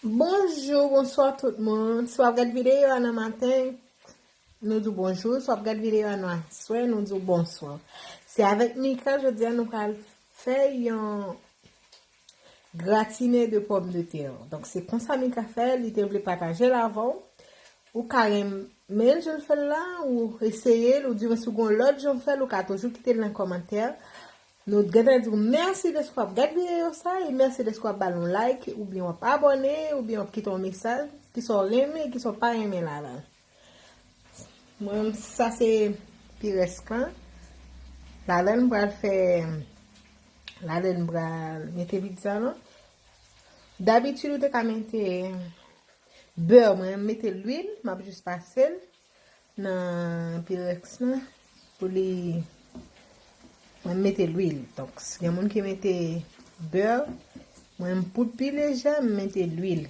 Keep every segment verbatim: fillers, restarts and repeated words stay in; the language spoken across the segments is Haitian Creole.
Bonjou, bonswa tout moun. Si w ap gad videyo a nan maten, nou di w bonjou. Si w ap gad videyo a nan aswè, nou di w bonswa. Se avèk Mika, jodi a nou pral fè yon gratine de pòmdetè. Donk, se konsa Mika fè, li te vle pataje l avè w. Ou ka renmen l jan l fè l la, ou eseye l, ou di mwen si w gen yon lòt jan w fè l, ou ka toujou kite l nan kòmantè. Nou gentan di w mèsi dèske w ap gad videyo sa, e mèsi dèske w ap ba l yon like, oubyen w ap abòne, oubyen w ap kite yon mesaj, kisa w renmen, kisa w pa renmen ladan l. Mwen, sa se pi rès lan. Ladan l, m pral fè, ladan l, m pral mete pizza lan. Dabitid, ou te ka mete bè, mwen, m mete lwil, m ap jis pase l nan pi rès lan pou li, mwen, m mete lwil. Donk, si gen moun ki mete bè, mwen, m poud pi lejè, m mete lwil.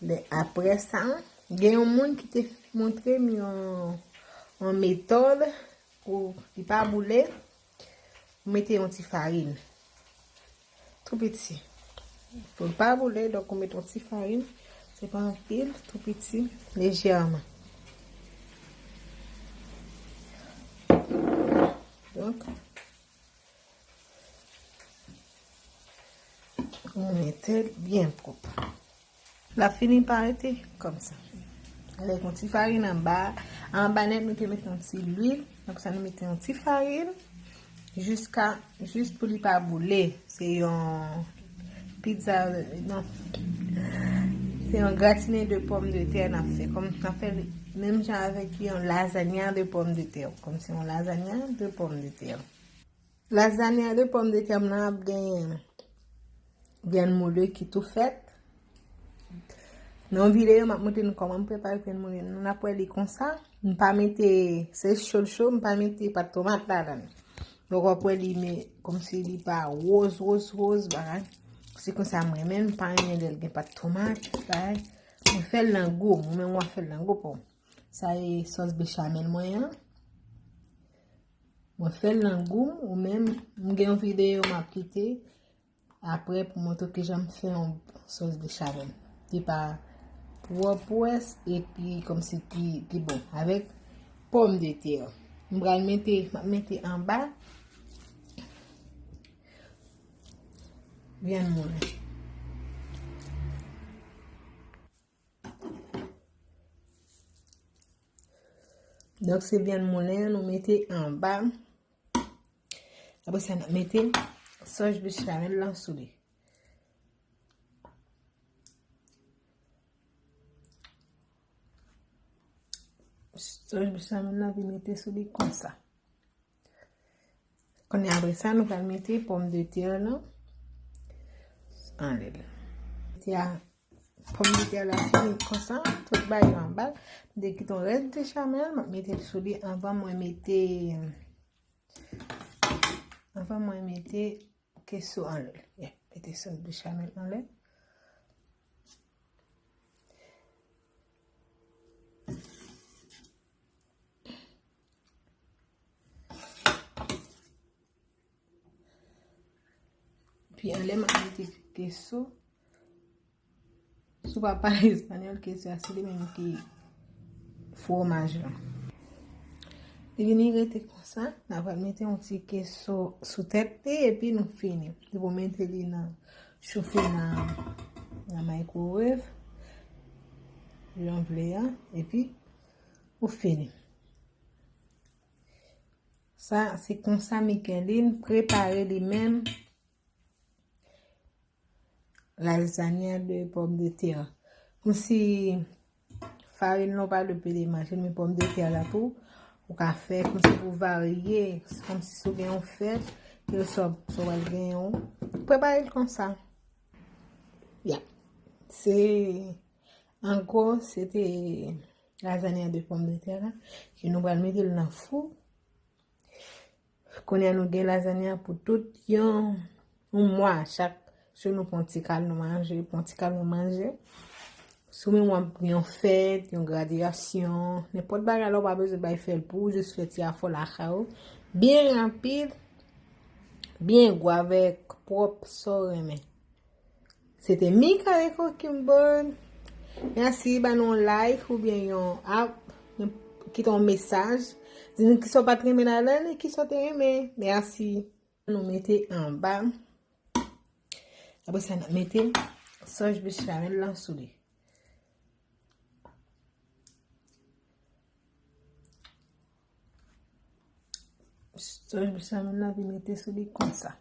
Lè, apre sa, gen yon moun ki te montre m yon, yon metòd pou li pa boule, ou mete yon ti farin. Tou piti. Pou l pa boule, donk ou mete yon ti farin. Se pa anpil, tou piti, lejèman. Donk, ou mete l byen pwòp. L ap fini pa rete kòmsa. Avèk yon ti farin anba. Anba nèt, nou te mete yon ti lwil. Donk, sa nou mete yon ti farin. Jiska, jis pou li pa boule. Se yon pizza, non. Se yon gratine de pòmdetè n ap fè. Kòm n ap fè menm jan avèk yon lasagna de pòmdetè. Kòm se yon lasagna de pòmdetè. Lasagna de pòmdetè m nan ap gen vyann moule ki tou fèt. Nan yon videyo, m ap montre nou kòman m prepare vyann moule. Nou n ap wè li konsa. M pa mete, se cho l cho, m pa mete pat tomat ladan l. Donk, w ap wè li, men, kòmsi li pa woz, woz, woz, bagay. Se konsa m renmen l, m pa renmen lè l gen pat tomat, bagay. Mwen fè l nan gou m, ou menm w ap fè l nan gou pa w. Sa e sòs bechamel mwen an. Mwen fè l nan gou m, ou menm, m gen yon videyo m ap kite apre pou montre kijan m fè yon sòs bechamel. Li pa twò pwès epi kòmsi ki, ki bon. Avèk pòmdetè. M pral mete, m ap mete anba vyann moulen. Donk, se vyann moulen an nou mete anba. Apre sa, n ap mete sòs bechamel lan sou li. Sòs bechamel lan, vin mete sou li konsa. Kounye a, apre sa, nou pral mete pòmdetè lan anlè l. Mete a, pòmdetè la fini konsa, tout bagay yo anba l. M te kite yon rès bechamel, m ap mete l sou li anvan mwen mete, anvan mwen mete keso anlè l. Yeah, mete sòs bechamel anlè l. Pi anlè m ap mete keso. Si w pa pale espanyòl, keso a se li menm ki fwomaj lan. Li vini rete konsa, n a pral mete yon ti keso sou tèt li, epi nou fini. Li pou mete li nan, chofe nan, nan microwave, jan w vle a, epi ou fini. Sa, se konsa Mickaline prepare li menm lasagna de pòmdetè. Kòmsi farin lan ou pa dwe pede manje l, men pòmdetè la tou, ou ka fè kòmsi pou varye, kòmsi si w gen yon fèt, ke sa, sa w pral gen yon. Prepare l konsa. Ya. Se, an gwo, se te lasagna de pòmdetè la, ke nou pral mete l nan fou. Kounye a nou gen lasagna pou tout yon, yon mwa, chak jou nou pran ti kal nou manje, pran ti kal nou manje. Si w menm w ap gen yon fèt, yon gradyasyon, nenpòt bagay la, ou pa bezwen bay fè l pou ou, jis fè ti afò lakay ou. Byen rapid, byen gou avèk pwòp sa w renmen. Se te Mika Eko Kimbon. Mèsi, ba nou yon like oubyen yon ap, yon, kite yon mesaj. Di nou kisa w pa t renmen ladan l e kisa w te renmen. Mèsi. Nou mete anba. Apre sa, n ap mete sòs bechamel lan sou li. Sòs bechamel lan, vin mete sou li konsa.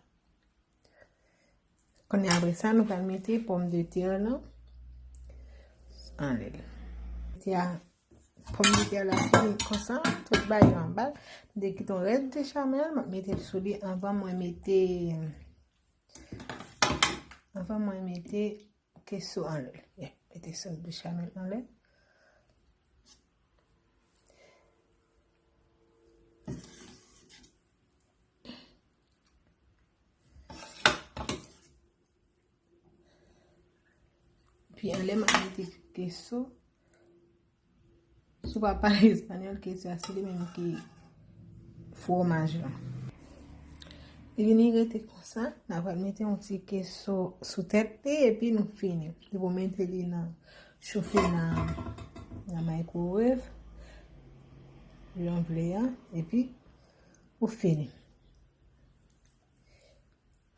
Kounye a, apre sa, nou pral mete pòmdetè lan anlè l. Mete a, pòmdetè la fini konsa, tout bagay yo anba l. M te kite yon rès bechamel, m ap mete l sou li anvan mwen mete, anvan mwen mete keso anlè l. Yeah, mete sòs bechamel anlè l. Pi anlè m ap mete keso. Si w pa pale espanyòl, keso a se li menm ki fwomaj lan. Li vini rete konsa, n a pral mete yon ti keso sou tèt li, epi nou fini. Depi w mete li nan, chofe nan, nan microwave, jan w vle a, epi ou fini.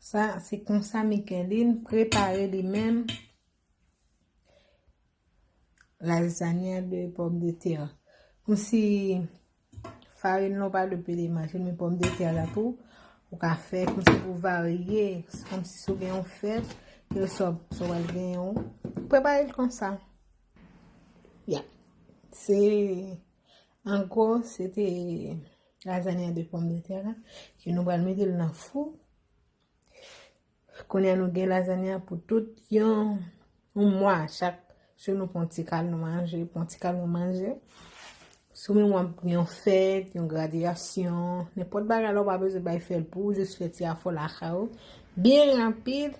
Sa, se konsa Mikelin prepare li menm lazanya de pòmdetè. Kòmsi farin lan pa dwe pede manje, men pòmdetè la tou, ou ka fè kòmsi pou varye, kòmsi si w gen yon fèt, ke sòb, sòb al gen yon. Prepare l konsa. Ya. Se, an gwo, se te lazanya de pòmdetè la, ke nou pral mete l nan fou. Kounye a nou gen lazanya pou tout yon, yon mwa, chak jou nou pran ti kal nou manje, pran ti kal nou manje. Si w menm w ap gen yon fèt, yon gradyasyon, nenpòt bagay la, ou pa bezwen bay fè l pou ou, jis fè ti afò lakay ou. Byen rapid,